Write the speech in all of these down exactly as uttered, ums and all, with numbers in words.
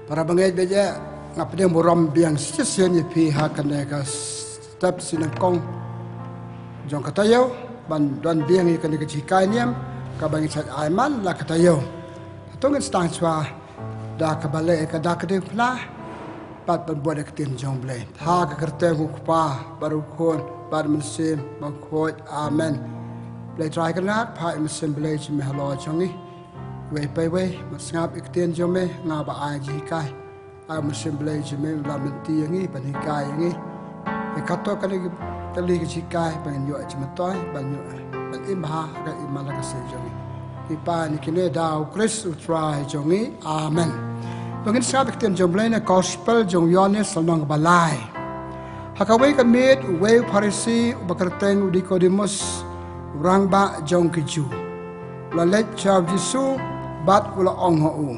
Para bangeit bangeit, nga pdiang burom biang shisien ïa phi ha kane ka step sha nyngkong jong ka taïew ban don biang ïa kane ka jinghikai niam kaba ngi shait ai man la ka taïew. Hato ngin sdang shuwa da kaba leh ka da ka diengphna bad ban buh ïa ka ktien jong U Blei. Ha ka kyrteng U Kpa bad U Khun bad U Mynsiem Bakhuid. Amen. Blei Trai Kynrad, phah ïa U Mynsiem Blei jong me halor jong ngi. Iwei pa iwei ban sngap ïa ka ktien jong me, nga ba ai jinghikai. Ai U Mynsiem Blei jong me un leit lynti ïa ngi ban hikai ïa ngi ïa kato kane ka, kane ka jinghikai ba ngin ïoh jingmyntoi ban ïoh ban im bha ha ka im man la ka sngi jong ngi. Ngi pan ïa kine da U Khrist U Trai jong ngi. Amen. To ngin sngap ïa ka ktien jong U Blei na ka Gospel jong u Ïoannis lynnong ba lai. Ha kawei ka miet uwei u Pharisi uba kyrteng u Nikodemus, u rangbah jong ki Jiw, u la leit sha U Jisu bad u la ong ha u,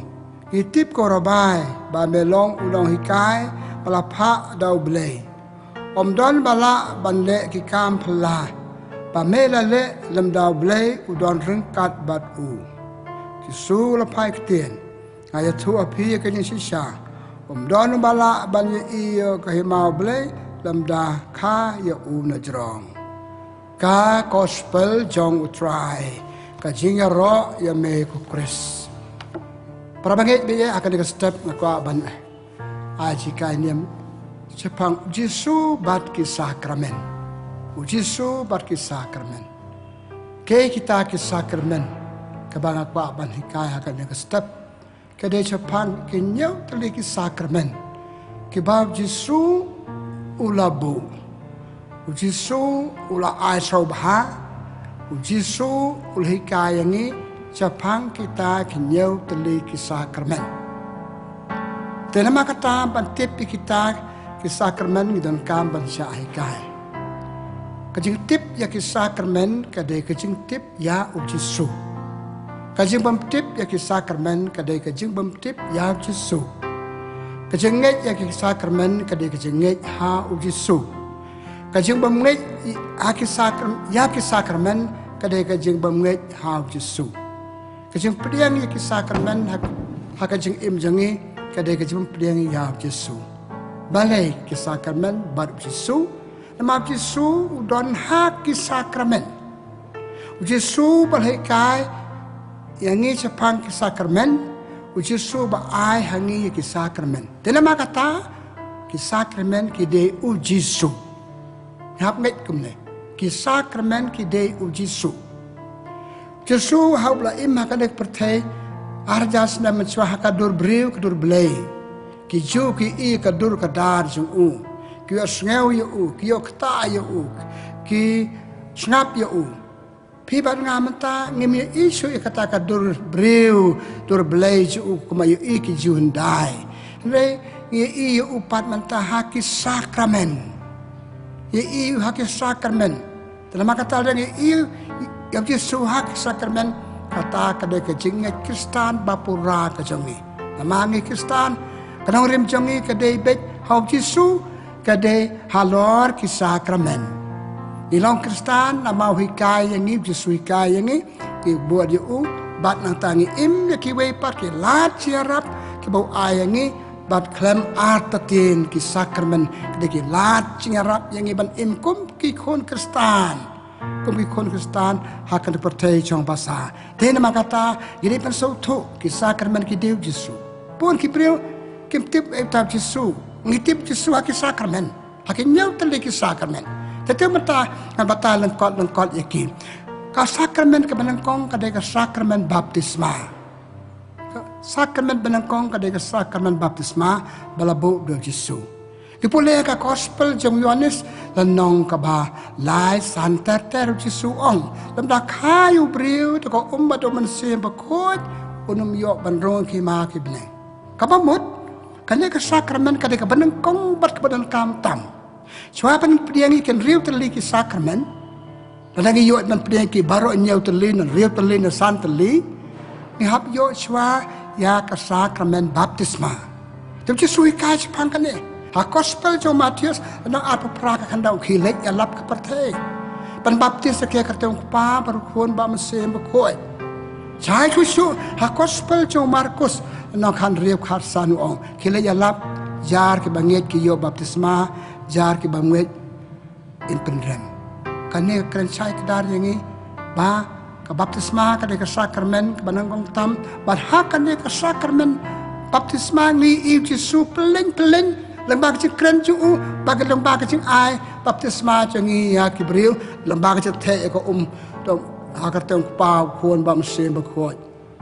"Ngi tip ko Rabbai ba me long u nonghikai ba la phah da U Blei. Ym don ba lah ban leh ki kam phylla ba me la leh, lymda U Blei u don ryngkat bad u." U Jisu u la phai ktien, "Nga ïathuh ha phi ïa kane shisha, ym don uba lah ban ïohi ïa ka hima U Blei lymda kha ïa u na jrong." Ka Gospel jong U Trai. Ka jingïaroh ïa me ko Khrist. Para bangeit bangeit, ha kane ka step nga kwah ban ai jinghikai niam shaphang U Jisu bad ki sakramen. U Jisu bad ki sakramen. Kaei kita ki sakramen kaba nga kwah ban hikai ha kane ka step? Ka dei shaphang ki hynñiew tylli ki sakramen kiba U Jisu u la buh. U Jisu u la ai sngewbha. U Jisu u la hikai ïa ngi shaphang kita ki hynñiew tylli ki sakramen. Te namar kata ban tip ïa kita ki sakramen ngi donkam ban shah hikai. Ka jingtip ïa ki sakramen ka dei ka jingtip ïa U Jisu. Ka jingbymtip ïa ki sakramen ka dei ka jingbymtip ïa U Jisu. Ka jingngeit ïa ki sakramen ka dei ka jingngeit ha U Jisu. Ka jingbymngeit ha ki sakram-, ïa ki sakramen ka dei ka jingbymngeit ha U Jisu. Ka jingpdiang ïa ki sakramen ha, ha ka jingim jong ngi ka dei ka jingpdiang ïa U Jisu. Balei ki sakramen bad U Jisu? Namar U Jisu u don ha ki sakramen. U Jisu ba la hikai ïa ngi shaphang ki sakramen, U Jisu ba ai ha ngi ïa ki sakramen. Te namar kata, ki sakramen ki dei U Jisu. Hap ngeit kumne, ki sakramen ki dei U Jisu. Jisu haba u la im ha kane ka pyrthei ar hajar snem mynshuwa, ha ka dur briew ka dur Blei, ki Jiw ki ïohi ka dur ka dar jong u, ki ïohsngew ïa u, ki ïoh ktah ïa u, ki sngap ïa u. Phi bad nga mynta ngim ïohi shuh ïa kata ka dur briew, dur Blei jong u kumba ïohi ki Jiw hyndai. Hynrei ngi ïohi ïa u pat mynta ha ki sakramen. Ïohi ïa u ha ki sakramen. Te namar kata lada ngi ïohi ïa U Jisu ha ki sakramen, kata ka dei ka jingngeit Khristan ba pura ka jong ngi. Namar ngi Khristan, ka nongrim jong ngi ka dei beit ha U Jisu, ka dei halor ki sakramen. Ngi long Khristan namar u hikai ïa ngi, U Jisu hikai ïa ngi, ngi bud ïa u, bad nangta ngi im ïa kiwei pat ki lad jingïarap kiba u ai ïa ngi, bad khlem artatien ki sakramen ki dei ki lad jingïarap ïa ngi ban im kum ki khun Khristan. Kum ki khun Khristan ha kane ka pyrthei jong basa. Te namar kata, ngi dei ban sngewthuh ki sakramen ki dei U Jisu. Bun ki briew kim tip ïa uta U Jisu. Ngi tip U Jisu ha ki sakramen, ha ki hynñiew tylli ki sakramen. Te te mynta ngan batai lyngkot lyngkot ïa ki. Ka sakramen kaba nyngkong ka dei ka sakramen baptisma. Ka sakramen ba nyngkong ka dei ka sakramen baptisma ba la buh da U Jisu. Ngi pule ha ka Gospel jong u Ïoannis lynnong kaba lai, san ter ter, U Jisu u ong, lymda kha ïa u briew da ka um bad da u Mynsiem Bakhuid un ym ïoh ban rung ha ki hima ki bneng. Kaba mut, kane ka sakramen ka dei kaba nyngkong bad kaba donkam tam. Shuwa ban pdiang ïa ki hynriew tylli ki sakramen, lada ngi ïoh ban pdiang ïa ki baroh hynñiew tylli ne hynriew tylli ne san tylli, ngi hap ïoh shuwa ïa ka sakramen baptisma. Te U Jisu u hikai shaphang kane ha Gospel jong u Mathaios lynnong arphew phra, ka khyndaw, khie leit ïalap ka pyrthei ban baptis ha ka kyrteng U Kpa bad U Khun bad U Mynsiem Bakhuid. Jai shuh shuh ha Gospel jong u Markos Nongkhan riep khat san u ong, ki leit ïalap, jar ki bangeit ki ïoh baptisma, jar ki bangeit in pynrem. Kane ka kren shai kdar ïa ngi ba ka baptisma ka dei ka sakramen kaba nang kong tam, bad ha kane ka sakramen baptisma ngi ïohi u Jisu pyllein pyllein lyngba ka jingkren jong u, bad lyngba ka jingai baptisma jong ngi ïa ki briew, lyngba ka jingtheh ïa ka um, to ha ka kyrteng u Kpa, u Khun bad u Mynsiem Bakhuid.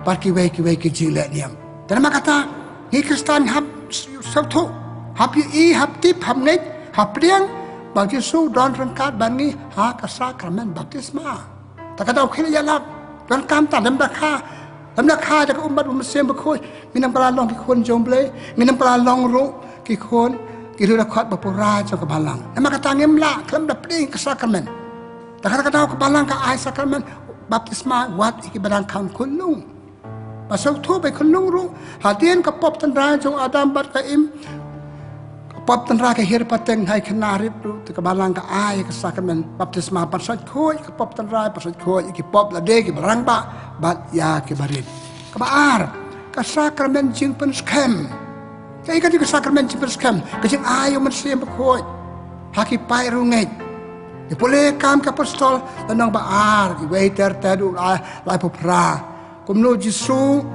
Bad kiwei kiwei ki jingleh niam. Te namar kata, ngi Khristan hap sngewthuh, hap ïohi, hap tip, hap ngeit, hap pdiang ba u Jisu u don ryngkat bad ngi ha ka sakramen baptisma. Te kata u khie ïalap, donkam ta lem da kha, lem da kha da ka um bad u Mynsiem Bakhuid, ngin ym kylla long ki khun jong u Blei, ngin ym kylla long ruh ki khun, ki riewdkhot bapura jong ka balang. Namar kata ngim lah khlem da pdiang ka sakramen. Te kata kata ka balang ka ai sakramen baptisma wat ïa kiba dang kham khunlung. Ba sngewthuh ba khunlung ruh, hadien ka pop tynrai jong u Adam bad ka Im, ka pop tynrai ka hiar pateng, ha i khynnah rit ruh, te ka balang ka ai ka sakramen baptisma, ban sait khuid ka pop tynrai, ban sait khuid ïa ki pop lade, kiba rangbah bad ïa kiba rit. Kaba ar, ka sakramen jingpynskhem. Kaei ka dei ka sakramen jingpynskhem? Ka jingai u Mynsiem Bakhuid ha ki paid riewngeit. Ïa pule Kam ki Apostol, lynnong ba ar, iwei ter ter haduh lai, laiphew phra. Kumno u Jisu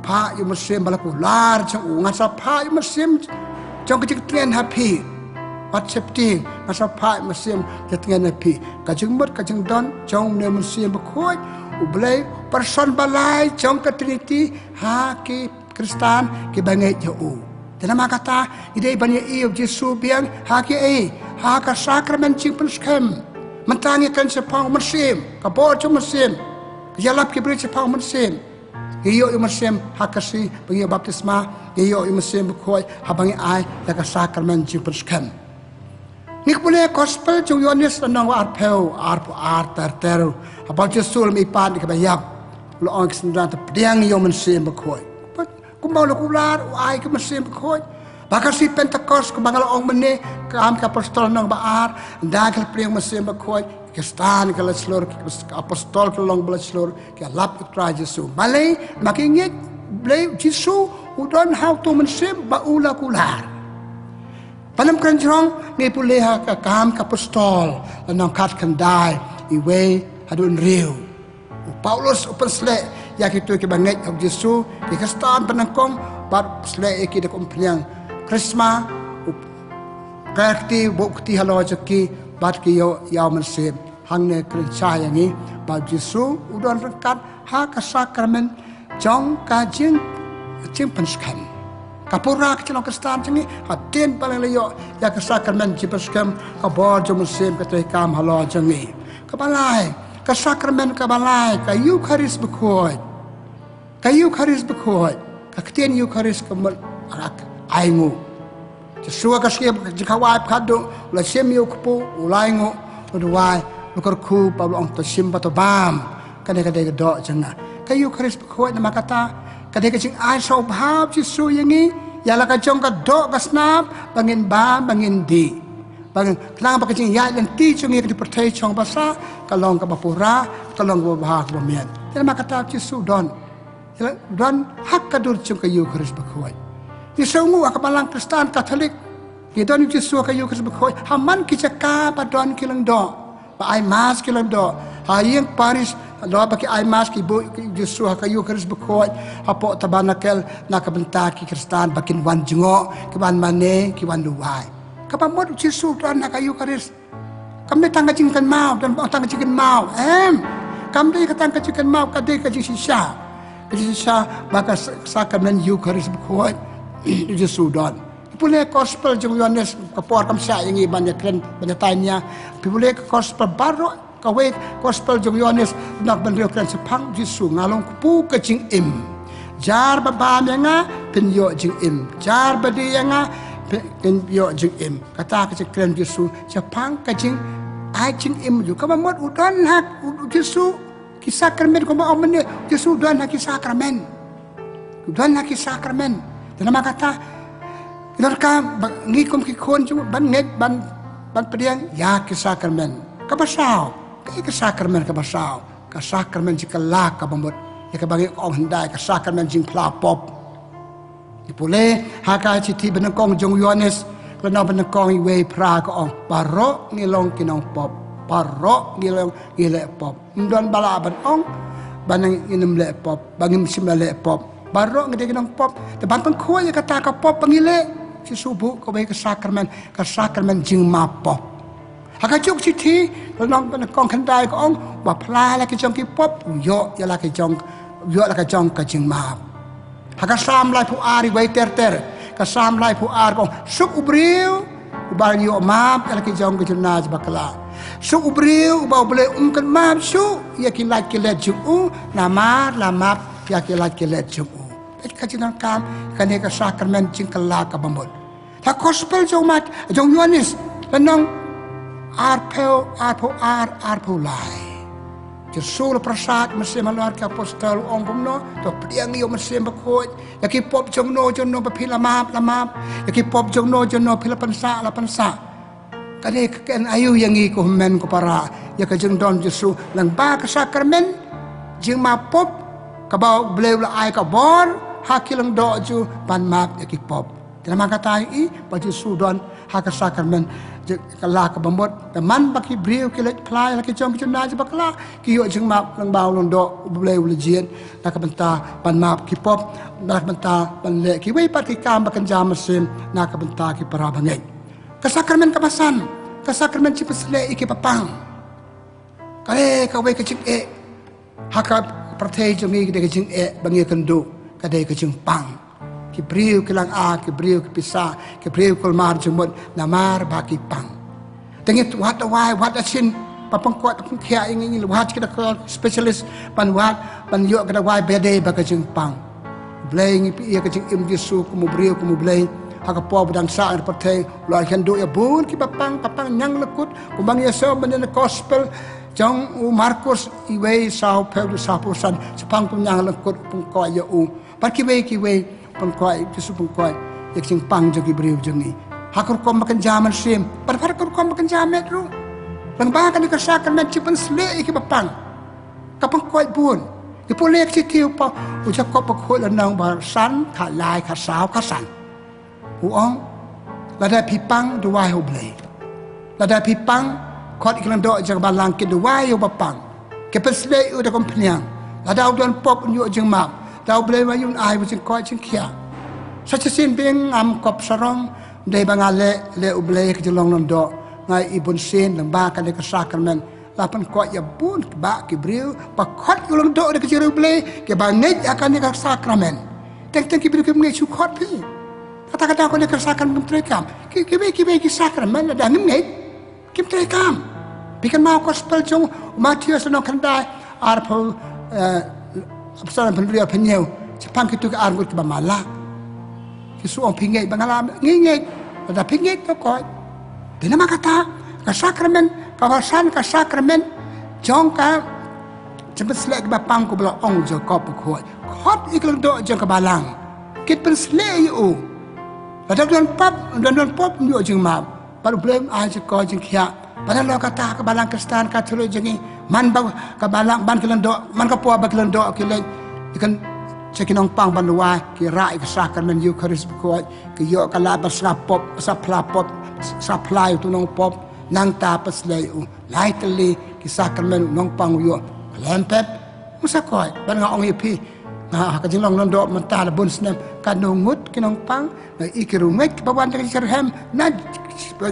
phah ïa u Mynsiem Bakhuid, kular jong u, ngan sa phah ïa u Mynsiem jong ka jingtngen ha phi. Wat sheptieng, ngan sa phah ïa u Mynsiem jingtngen ha phi. Ka jingmut ka jingdon jong une u Mynsiem Bakhuid, u Blei, person ba lai jong ka Trinity, ha ki Khristan kiba ngeit ïa u. Te namar kata, ngi dei ban ïohi ïa u Jisu biang ha kiei, ha ka sakramen jingpynskhem. Mynta ngi kren shaphang u Mynsiem, ka bor jong u Mynsiem, ka ïalap ki briew shaphang u Mynsiem. Ngi ïoh ïa u Mynsiem ha ka sngi ba ngi ïoh baptisma, ngi ïoh ïa u Mynsiem Bakhuid haba ngi ai ïa ka sakramen jingpynskhem. Ngi pule Gospel jong u Ïoannis, lynnong ba arphew, arphew ar ter ter. Haba u Jisu u la mihpat na kaba ïap, u la ong ïa ki synran, to pdiang ïa u Mynsiem Bakhuid. Kumba u la kular, u ai ïa u Mynsiem Bakhuid. Ba ka sngi Pentekost, kumba nga la ong mynne, Kam ki Apostol lynnong ba ar, ynda ki la pdiang ïa u Mynsiem Bakhuid, ki Khristan ki la shlur, ki apostol ki la long ba la shlur, ki ïalap ïa u Trai Jisu. Balei? Namar ki ngeit, Blei, u Jisu u don ha uto u Mynsiem ba u la kular. Ban ym kren jrong, ngi pule ha ka Kam ki Apostol, lynnong khatkhyndai, iwei haduh hynriew. U Paulus u pynsleh ïa kito kiba ngeit ha u Jisu, ki Khristan ba nyngkong, bad u pynsleh ïa ki da ka umphniang krisma, u kyrkhu, buh kti halor jong ki, bad ki ïoh ïa u Mynsiem. Hangne kren shai ïa ngi ba u Jisu u don ryngkat ha ka sakramen jong ka jing, jingpynskhem. Ka pura ka jinglong Khristan jong ngi, hadien ba la ïoh ïa ka sakramen jingpynskhem, ka bor jong u Mynsiem ka trei kam halor jong ngi. Kaba lai, ka sakramen kaba lai, ka Eukharist Bakhuid. Ka Eukharist Bakhuid, ka ktien Eukharist ka mut, ka ainguh. Jisu ha ka sngi jingkhawai pyrkhat duh, u la shim ïa u kpu, u la ainguh, u duwai, u kyrkhu, bad u ong, to shim bad to bam. Kane ka dei ka doh jong nga. Ka Eukharist Bakhuid namar kata ka dei ka jingai sngewbha u Jisu ïa ngi, ïa la ka jong ka doh ka snam, ba ngin bam, ba ngin dih. Ba ngin, khnang ba ka jingïaid lynti jong ngi ha ka pyrthei shong basa, ka long kaba pura, ka long kaba bha, kaba miat. Te namar kata u Jisu u don. Don ha ka dur jong ka Eukharist Bakhuid. Ngi sngewnguh ha ka Balang Khristan Katholik, ngi don ïa u Jisu ha ka Eukharist Bakhuid. Ha man ki jaka ba don ki lyngdoh, ba ai Mass ki lyngdoh, ha ïing parish, lyngdoh ba ki ai Mass, ki buh ïa u Jisu ha ka Eukharist Bakhuid. Hapoh Tabernacle, na ka bynta ki Khristan ba kin wan jngoh, ki wan mane, ki wan duwai. Kaba mut u Jisu u don ha ka Eukharist. Kam dei tang ka jingkynmaw, don tang ka jingkynmaw. Em. Kam dei ka tang ka jingkynmaw, ka dei ka jingshisha. Ka jingshisha ba ka sa-, sakramen Eukharist Bakhuid u Jisu u don. Pule Gospel jong u Ïoannis, ka por kam shah ïa ngi ban ïa kren, ban ïa tai nia. Pule ka Gospel baroh, kawei Gospel jong u Ïoannis, lynnong ba hynriew kren shaphang u Jisu, nga long kpu ka jingim. Jar ba bam ïa nga, phin ïoh jingim. Jar ba die ïa nga, phin ïoh jingim. Kata ka jingkren u Jisu shaphang ka jingai jingim jong u. Kaba mut u don ha u, u Jisu ki sakramen, kumba ong mynne, u Jisu u don ha ki sakramen. U don ha ki sakramen. Te namar kata, ki donkam ba ngi kum ki khun jong u ban ngeit, ban, ban pdiang ïa ki sakramen. Kaba saw, kaei ka sakramen kaba saw? Ka sakramen jingkylla kaba mut, ïa kaba ngi ong hyndai ka sakramen jingphla pop. Pule ha ka shithi banyngkong jong u Ïoannis, lynnong banyngkong, iwei phra, ka ong, baroh ngi long ki nongpop. Baroh ngi long ngi leh pop. Ym don ba lah ban ong ba ngin ym leh pop, ba ngim shym la leh pop. Baroh ngi dei ki nongpop. Te ban pynkhuid ïa kata ka pop ba ngi leh, Jisu buh kawei ka sakramen, ka sakramen jingmap pop. Ha kajuh ka shithi, lynnong banyngkong, khyndai, ka ong, uba phla ïa la ki jong ki pop, u ïoh ïa la ki jong, u ïoh la ka jong ka jingmap. Ha ka Salm laiphew ar, iwei ter ter, ka Salm laiphew ar, ka ong, suk u briew uba ïoh map ïa la ki jong ka jingnaji bakla. Suk u briew uba U Blei um kynmaw shuh ïa ki lait ki let jong u, namar la map ïa ki lait ki let jong u. Peit ka jingdonkam kane ka sakramen jingkylla kaba mut. Ha gospel jong Mat, jong u Ïoannis, lynnong arphew, arphew ar, arphew lai. Jisu u la pyrsad mynsiem halor ki apostol, u ong kumno, to pdiang ïa u Mynsiem Bakhuid ïa ki pop jongno jongno ba phi la map, la map. Ïa ki pop jongno jongno phi la pynsah, la pynsah. Kane ka kren aïu ïa ngi, ko hynmen ko para, ïa ka jingdon Jisu lyngba ka sakramen jingmap pop, kaba U Blei u la ai ka bor ha ki lyngdoh jong u ban map ïa ki pop. Te namar kata ïohi ba Jisu don ha ka sakramen jingkylla kaba mut. Te man ba ki briew ki leit phla ïa la ki jong ka jingnaji bakla, ki ïoh jingmap lyngba u lyngdoh U Blei u la jied na ka bynta ban map ki pop, na ka bynta ban leh kiwei pat ki kam ba kynja mynsiem na ka bynta ki para bangeit. Ka sakramen kaba san, ka sakramen jingpynshlei ïa kiba pang. Ka dei kawei ka jingeh ha ka pyrthei jong ngi, ka dei ka jingeh ba ngi ïakynduh, ka dei ka jingpang. Ki briew ki lang a, ki briew ki pisa, ki briew kulmar jingmut namar ba ki pang. Te ngi wad dawai, wad dashin, ba pynkhuid, ba pynkhiah ïa ngi, ngi wad ki doktor specialist ban wad, ban ïoh ka dawai ba dei ba ka jingpang. Blei, ngi peit ïa ka jingim Jisu kum u briew, kum u Blei. Ha ka por ba dang sah ha pyrthei, u la ïakynduh ïa bun kiba pang, ba pang ñianglyngkut, kumba ngi ïohsngew mynne na gospel jong u Markus iwei, sawphew, sawphew san, shaphang kum ñianglyngkut u pynkhuid ïa u. Bad kiwei kiwei, pynkhuid, Jisu pynkhuid ïa ka jingpang jong ki briew jong ngi. Ha ka rukom ba kynja mynsiem, bad ha ka rukom ba kynja met ruh. Lyngba kane ka sakramen jingpynshlei ïa kiba pang, ka pynkhuid bun. Ngi pule ka shithi u pa, u Jakob bakhuid, lynnong ba san, khat lai, khat saw, khat san. U ong, lada phi pang, duwai ha U Blei. Lada phi pang, khot ïa ki lyngdoh jong ka balang kin duwai ïa uba pang. Kin pynshlei ïa u da ka umphniang. Lada u don pop un ïoh jingmap. Da U Blei ma un ai u jingkoit jingkhiah. Sa shisien biang ngam kop sarong, ym dei ba nga leh, leh U Blei ha ka jinglong lyngdoh. Nga ïohi bunsien lyngba kane ka sakramen, la pynkoit ïa bun kiba ki briew ba khot ïa u lyngdoh da ka jingriewblei, kiba ngeit ïa kane ka sakramen. Teng teng ki briew kim ngeit shu khot phi. Kata kata kane ka sakramen kim treikam. Ki, kiwei kiwei ki sakramen lada ngim ngeit, kim treikam. Phi kynmaw gospel jong u Mathaios lynnong khyndai, arphew, eh, arphew san, arphew hynriew, arphew hynñiew. Shaphang kito ki arngut kiba mala. Jisu ong phi ngeit ba nga la, ngi ngeit. Lada phi ngeit to koit. Te namar kata, ka sakramen kaba san, ka sakramen jong ka jingpynshlei ïa kiba pang, kumba la ong u Jakob bakhuid. Khot ïa ki lyngdoh jong ka balang, kin pynshlei ïa u. Lada don pop, don, don pop, ym ïoh jingmap. Bad U Blei un ai jingkoit jingkhiah. Bad halor kata ka balang Khristan Katholik jong ngi, man ba ka balang, ban ki lyngdoh, man ka por ba ki lyngdoh ki leit, ki kan, sha ki nongpang ban duwai, ki rah ïa ka sakramen Eukharist bakhuid, ki ïoh ka lad ban sngap pop, sngap phla pop, sngap phla ïa uto u nongpop. Nangta pynshlei ïa u. Lai tylli ki sakramen u nongpang u ïoh. Khlem pep, ym sa koit. Bad nga ong ïa phi, nga ha ka jinglong lyngdoh mynta la bun snem, katno ngut ki nongpang, nga ïohi ki riewngeit kiba wan da ka jingshitrhem, na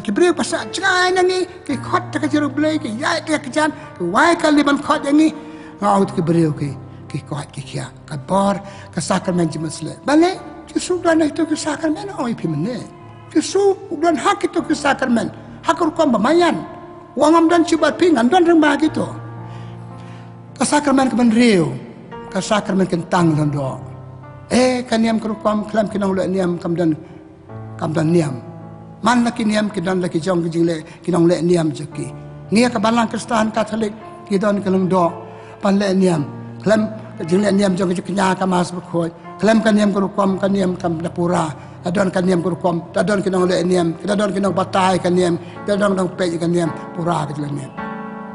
ki briew ba sah jngai na ngi, ki khot da ka jingriewblei, ki ïaid da ka kjat, ki wai kali ban khot ïa ngi. Nga ong ïa ki briew ki, ki koit ki khiah. Ka bor ka sakramen jingpynshlei. Balei? Jisu u don ha kito ki sakramen, ong ïa phi mynne. Jisu u don ha kito ki sakramen ha ka rukom ba maïan. U ong ngam don shuh bad phi, ngan don ryngba kito. Ka sakramen kaba hynriew, ka sakramen kyntang lyngdoh. Eh, ka niam ka rukom, khlem ki nongleh niam kam don, kam don niam. Man la ki niam ki don la ki jong ki jingleh, ki nongleh niam jong ki. Ngi ha ka balang Khristan Katholik ngi don ka lyngdoh ban leh niam. Khlem ka jingleh niam jong ka jingkñia ka Mass bakhuid. Khlem ka niam ka rukom, ka niam kam da pura. Da don ka niam ka rukom, da don ki nongleh niam, da don ki nongbatai ka niam, da don nongpeit ka niam, pura ka jingleh niam.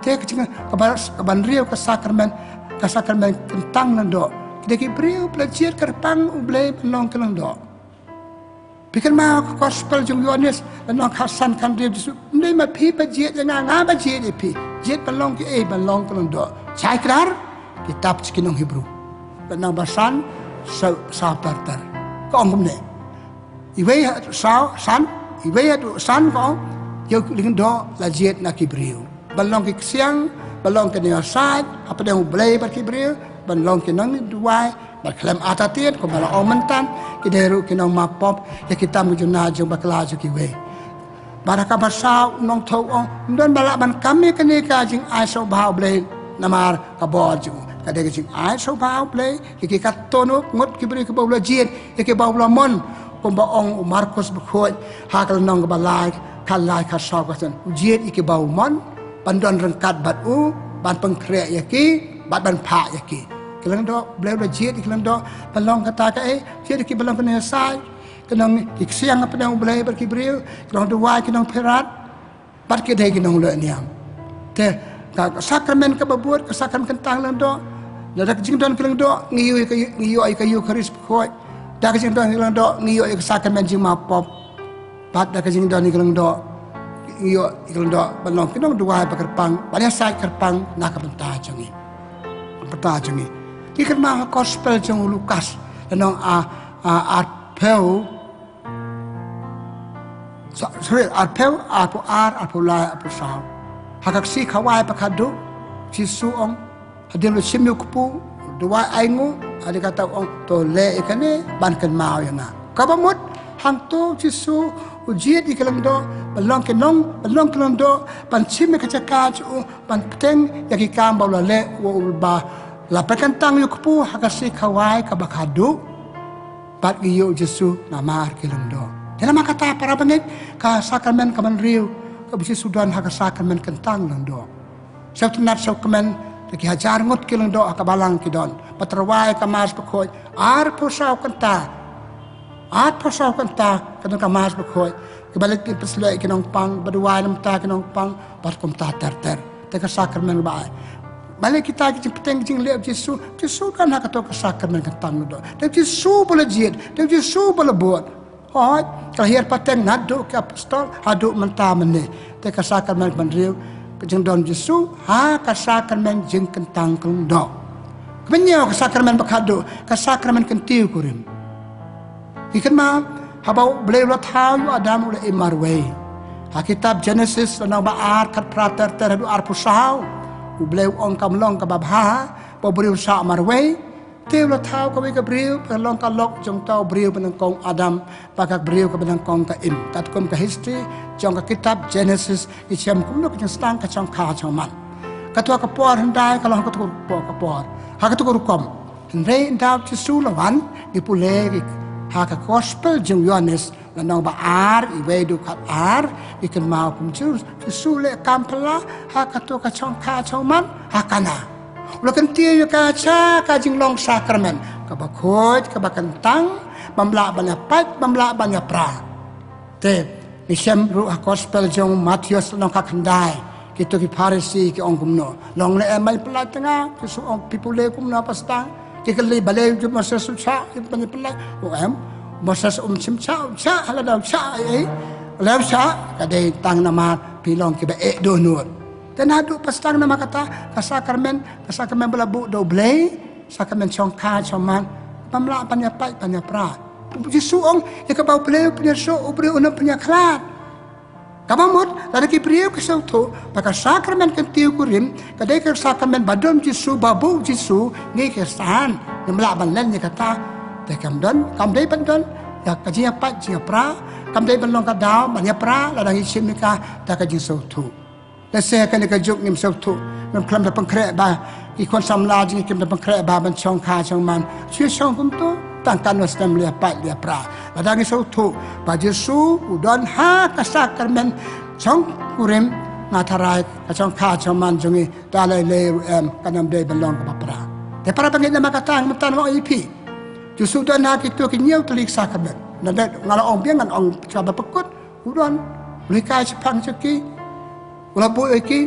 Te ka jing, kaba, kaba hynriew ka sakramen, ka sakramen kyntang lyngdoh. Ki dei ki briew ba la jied kyrpang U Blei ban long ki lyngdoh. Phi kynmaw ka gospel jong u Ïoannis, lynnong khatsan khathynriew, Jisu, ym dei ma phi ba jied ïa nga, nga ba jied ïa phi. Jied ban long kiei? Ban long ki lyngdoh. Shai kdar, kitab sha ki nong Hebru, lynnong ba san, saw, saw ter ter. Ka ong kumne. Iwei haduh saw, san, iwei haduh san ka ong, ïa u lyngdoh la jied na ki briew ban long ki ksiang, ban long ki nongïasaid hapdeng U Blei bad ki briew, ban long ki nongduwai, bad khlem artatien, kumba la ong mynta, ki dei ruh ki nongmap pop ïa ki tam ki juna jong bakla jong kiwei. Bad ha kaba saw u nongthoh u ong, ym don ba lah ban kam ïa kane ka jingai sngewbha U Blei namar ka bor jong u. Ka dei ka jingai sngewbha U Blei ïa ki katto katne ngut ki briew kiba u la jied, ïa kiba u la mon, kumba ong u Markus bakhuid ha ka lynnong kaba lai, khatlai, khatsaw, khatsien. U jied ïa kiba u mon ban don ryngkat bad u, ban pynkhreh ïa ki bad ban phah ïa ki. Ki lyngdoh, U Blei u la jied ïa ki lyngdoh ban long kata kaei? Jied ïa ki ban long ki nongïasaid, ki nong, ki ksiang hapdeng U Blei bad ki briew, ki nongduwai, ki nongpyrkhat, bad ki dei ki nongleh niam. Te ka, ka sakramen kaba bud, ka sakramen kyntang lyngdoh, lada ka jingdon ka lyngdoh ngi ïoh ïa ka, ngi ïoh ïa ka Eukharist bakhuid. Da ka jingdon ka lyngdoh ngi ïoh ïa ka sakramen jingmap pop. Bad da ka jingdon ka lyngdoh ngi ïoh ïa ka lyngdoh ban long ki nongduwai ba kyrpang, ban ïasaid kyrpang na ka bynta jong ngi. Bynta jong ngi. Ngi kynmaw ha gospel jong u Lukas, lynnong a, a, arphew, so-, sorry, arphew, arphew ar, arphew lai, arphew saw. Ha ka ksi khawai ba khadduh, Jisu ong, hadien u la shim ïa u kpu, duwai ainguh, hadien kata u ong, to leh ïa kane ban kynmaw ïa nga. Kaba mut, hangto Jisu u jied ïa ki lyngdoh ban long ki nong, ban long ki lyngdoh, ban shim ïa ka jaka jong u, ban bteng ïa ki kam ba u la leh, u, uba la pynkyntang ïa u kpu ha ka ksi khawai kaba khadduh. Bad ngi ïoh u Jisu namar ki lyngdoh. Te namar kata, para bangeit, ka sakramen kaba hynriew kaba u Jisu don ha ka sakramen kyntang lyngdoh. Sngewtynnad, sngewkmen, da ki hajar ngut ki lyngdoh ha ka balang ki don. Ba tyrwa ïa ka Mass bakhuid, arphew saw kynta. Arphew saw kynta ka don ka Mass bakhuid. Kiba leit pynsleh ïa ki nongpang, ba duwai na ka bynta ki nongpang, bad kumta ter ter. Te ka sakramen ba ai. Balei kita ki jingpynteng ki jingleh u Jisu, u Jisu kan ha kato ka sakramen kyntang lyngdoh. Te u Jisu ba la jied, te u Jisu ba la bud. Hooid, ka la hiar pateng naduh ki apostol haduh mynta mynne. Te ka sakramen kaba hynriew, ka jingdon u Jisu ha ka sakramen jingkyntang lyngdoh. Kaba hynñiew, ka sakramen ba khadduh, ka sakramen kyntiew kurim. Ngi kynmaw, haba U Blei u la thaw ïa u Adam u la im marwei. Ha kitab Jenesis lynnong ba ar, khatphra ter ter haduh arphew saw. U Blei u ong kam long kaba bha ba u briew un shah marwei. Te u la thaw kawei ka briew ban long ka lok jong uta u briew banyngkong Adam, bad ka briew kaba nyngkong ka Im. Katkum ka history jong ka kitab Jenesis, ngi shem kumno ka jingsdang, ka shongkha shongman. Kato ka por hyndai ka long kato ka por, ka por. Ha kato ka rukom. Hynrei ynda u Jisu u la wan, ngi pule ha ka gospel jong u Ïoannis, lynnong ba ar, iwei haduh khatar, ngi kynmaw kumjuh u Jisu u leh kam phylla ha kato ka shongkha shongman ha Kana. U la kyntiew ïa ka sha ka jinglong sakramen kaba khuid, kaba kyntang, bym lah ban ïa pait, bym lah ban ïa pra. Te ngi shem ruh ha gospel jong u Mathaios lynnong khatkhyndai, kito ki Pharisi ki ong kumno. Long leh em ban pyllait tang nga, ki shu ong, phi pule kumno Pastor? Ki kylli balei u Moses u shah ban pyllait. U em, Moses um shym shah, u shah, lada u shah ei ei, lada u shah ka dei tang namar phi long kiba eh dohnud. Te naduh Pastor namar kata ka sakramen, ka sakramen ba la buh da U Blei, sakramen shongkha shongman, bym lah ban ïa pait ban ïa pra. U Jisu ong, ïa kaba U Blei u pynïasoh, u briew un ym pynïakhlad. Kaba mut, lada ki briew ki sngewthuh ba ka sakramen kyntiew kurim ka dei ka sakramen ba don u Jisu, ba buh u Jisu, ngi Khristan ngim lah ban len ïa kata. Te kam don, kam dei ban don ïa ka jingïapait jingïapra, kam dei ban long ka daw ban ïapra lada ngi shim ïa ka da ka jingsngewthuh. Lehse kane ka juk ngim sngewthuh, ngim khlem da pynkhreh ba, ki khun samla jong ngi kim da pynkhreh ba ban shongkha shongman. Shu shong kumto, tang katno snem leh pat leh pra. Lada ngi sngewthuh ba Jisu u don ha ka sakramen shong kurim, nga tharai ka shongkha shongman jong ngi da lei lei ruh em, kan ym dei ban long kaba pra. Te para bangeit, namar kata mynta nga ong ïa phi, Jisu u don ha kito ki hynñiew tylli ki sakramen. Nga la ong biang, ngan ong kaba pynkut. U don, u la hikai shaphang sha ki, u la buh ïa ki,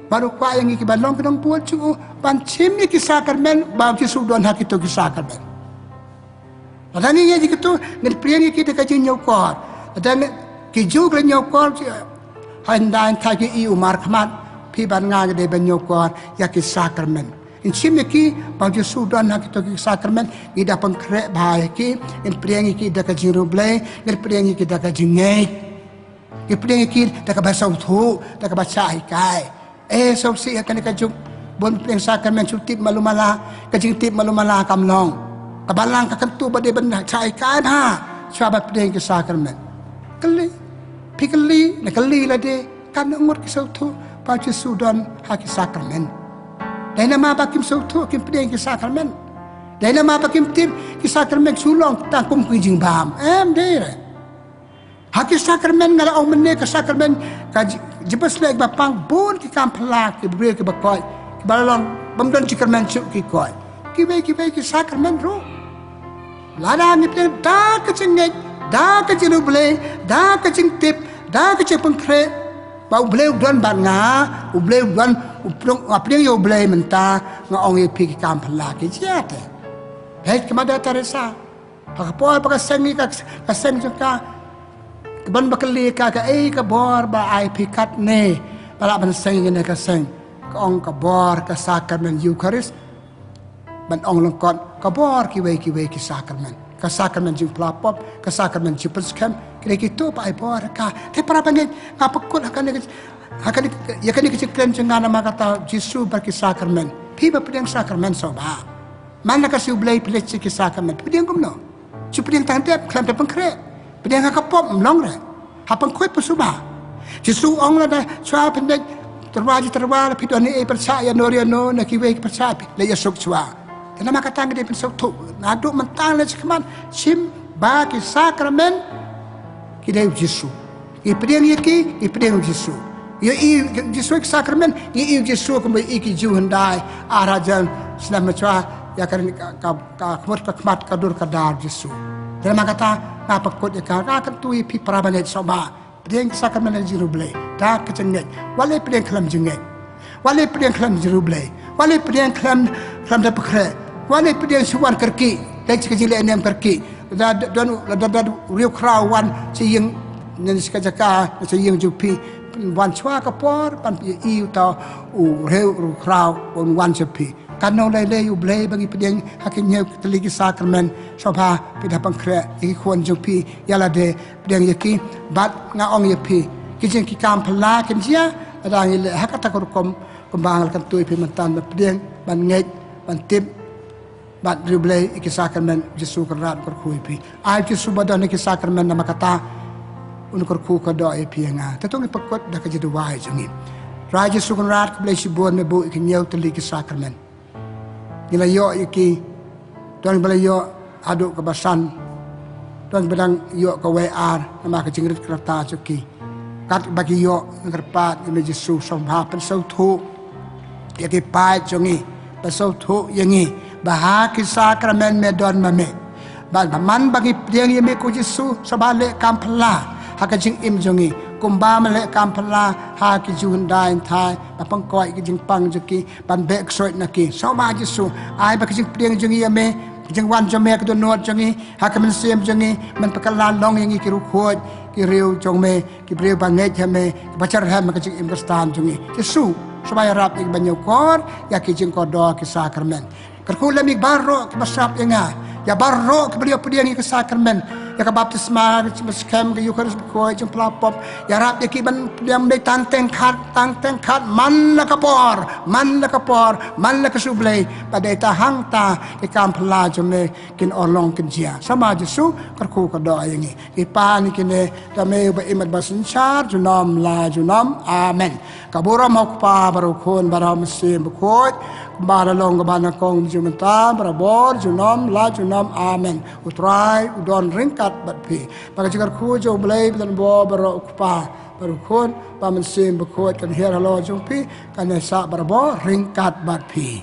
bad u kwah ïa ngi kiba long ki nongbud jong u ban shim ïa ki sakramen ba u Jisu u don ha kito ki sakramen. Lada ngi ïa kito, ngin pdiang ïa ki da ka jingñiewkor. Lada ngi, ki Jiw ki la ñiewkor, ha ynda ynda ki i u markhmat, phi bad nga ngi dei ban ñiewkor ïa ki sakramen. Ngin shim ïa ki ba u Jisu u don ha kito ki sakramen, ngi da pynkhreh bha ïa ki, ngin pdiang ïa ki da ka jingriewblei, ngin pdiang ïa ki da ka jingngeit. Ngi pdiang ïa ki da kaba sngewthuh, da kaba shah hikai. Eh, sngewsih ha kane ka juk, bun pdiang sakramen shu tip malu mala, ka jingtip malu mala kam long. Ka balang ka kyntu ba dei ban shah hikai bha shuwa ba pdiang ki sakramen. Kylli, phi kylli, na kylli lade, katno ngut ki sngewthuh ba u Jisu u don ha ki sakramen. Dei namar ba kim sngewthuh kim pdiang ki sakramen. Dei namar ba kim tip ki sakramen shu long tang kum ki jingbam. Em dei re. Ha ki sakramen nga la ong mynne, ka sakramen ka ji-, jingpynshlur ba pang, bun ki kam phylla ki briew kiba koit, kiba la long bym don jingkyrmen shuh ki koit. Kiwei kiwei ki sakramen ruh, lada ngi pdiang da ka jingngeit, da ka jingriewblei, da ka jingtip, da ka jingpynkhreh ba U Blei u don bad nga, U Blei u don, u pdiang, u pdiang ïa U Blei mynta, nga ong ïa phi ki kam phylla ki jia te. Hei ka Mother Teresa. Ha ka por ba ka seng ïa ka, ka seng jong ka, ka ban ba kylli ka, kaei ka bor ba ai phi katne ba lah ban seng ïa kane ka seng. Ka ong ka bor ka sakramen Eukharist. Ban ong lyngkot ka bor kiwei kiwei ki sakramen. Ka sakramen jingphla pop, ka sakramen jingpynskhem, kine kito ba ai bor ka. Te para bangeit, nga pynkut ha kane ka, ha kane ka, ïa kane ka jingkren jong nga namar kata Jisu bad ki sakramen. Phi ba pdiang sakramen sngewbha. Man la ka shu Blei phi leit sha ki sakramen, pdiang kumno? Shu pdiang tang dep khlem da pynkhreh. Pdiang ha ka pop, ym long re. Ha pynkhuid phi sngewbha. Jisu u ong lada shuwa phin leit tyrwa ji tyrwa, la phi don ei ei pyrshah ïano ïano na kiwei ki pyrshah, phi leit ïasuk shuwa. Te namar kata ngi dei ban sngewthuh naduh mynta leit shakhmat, shim ba ki sakramen ki dei u Jisu. Ngi pdiang ïa ki, ngi pdiang u Jisu. Ïohi u Jisu ki sakramen, ngi ïohi u Jisu kumba ïohi ki Jiw hyndai ar hajar snem mynshuwa, ïa ka, ka, ka, ka khmut ka khmat ka dur ka dar u Jisu. Te namar kata nga pynkut ïa ka, nga kyntu ïa phi para bangeit sngewbha. Pdiang ki sakramen da ka jingriewblei, da ka jingngeit. Wat leit pdiang khlem jingngeit. Wat leit pdiang khlem jingriewblei. Wat leit pdiang khlem, khlem da pynkhreh. Wat leit pdiang shu wan kyrkieh. Leit sha ka jingleh niam kyrkieh. Da, da, don, da, da, da, u riewkhraw wan sha ïing, ne sha ka jaka, ne sha ïing jong phi. Wan shuwa ka por, ban phi ïohi uta u riew, riewkhraw, un wan sha phi. Katno lei lei U Blei ba ngi pdiang ha ki hynñiew tylli ki sakramen. Sngewbha phi da pynkhreh ïa ki khun jong phi, ïa lade pdiang ïa ki, bad nga ong ïa phi, ki jing ki kam phylla kin jia lada ngi leh ha kata ka rukom, kumba nga la kyntu ïa phi mynta, ban pdiang, ban ngeit, ban tip, ban riewblei ïa ki sakramen. Jisu Kynrad un kyrkhu ïa phi. Ai Jisu ba don ha ki sakramen namar kata un kyrkhu kyrdoh ïa phi ïa nga. Te to ngin pynkut da ka jingduwai jong ngi. Trai Jisu Kynrad, khublei shibun me buh ïa ki hynñiew tylli ki sakramen. Ngi la ïoh ïa ki, don ba la ïoh haduh kaba san, don ba dang ïoh kawei ar namar ka jingrit ka rta jong ki. Katba ki ïoh, ngi kyrpad ïa me Jisu, sngewbha pynsngewthuh ïa ki paid jong ngi, pynsngewthuh ïa ngi ba ha ki sakramen me don ma me. Bad ba man ba ngi pdiang ïa me ko Jisu, sngewbha leh kam phylla ha ka jingim jong ngi, kumba me leh kam phylla ha ki Jiw hyndai hynthai, ba pynkoit ïa ki jingpang jong ki, ban beh ksuid na ki. Sngewbha Jisu, ai ba ka jingpdiang jong ngi ïa me, ka jingwan jong me ha ka dohnud jong ngi, ha ka mynsiem jong ngi, men pynkylla long ïa ngi ki riewkhuid, ki riew jong me, ki briew ba ngeit ha me, kiba jar ha me ha ka jingim Khristan jong ngi. Jisu, sngewbha ïarap ïa kiba ñiewkor ïa ki jingkordor ki sakramen. Kyrkhu lem ïa baroh kiba sngap ïa nga, ïa baroh kiba la ïoh pdiang ïa ki sakramen, ïa ka baptisma, ka jingpynskhem, ka Eukharist bakhuid, jingphla pop. Ïarap ïa ki ban pdiang beit tang teng khat, tang teng khat, man la ka por, man la ka por, man la ka shu Blei, ba dei tang hangta ki kam phylla jong me kin urlong kin jia. Sngewbha Jisu, kyrkhu kyrdoh ïa ngi. Ngi pan ïa kine da me uba im bad ba synshar junom la junom. Amen. Ka burom ha U Kpa bad U Khun bad U Mynsiem Bakhuid, kumba la long kaba nyngkong, mynta, barabor, junom la junom. Amen. U Trai u don ryngkat bad phi. Ba ka jingkyrkhu jong U Blei ba don bor baroh, U Kpa bad U Khun bad U Mynsiem Bakhuid, kan hiar halor jong phi, kan ïaisah barabor ryngkat bad phi.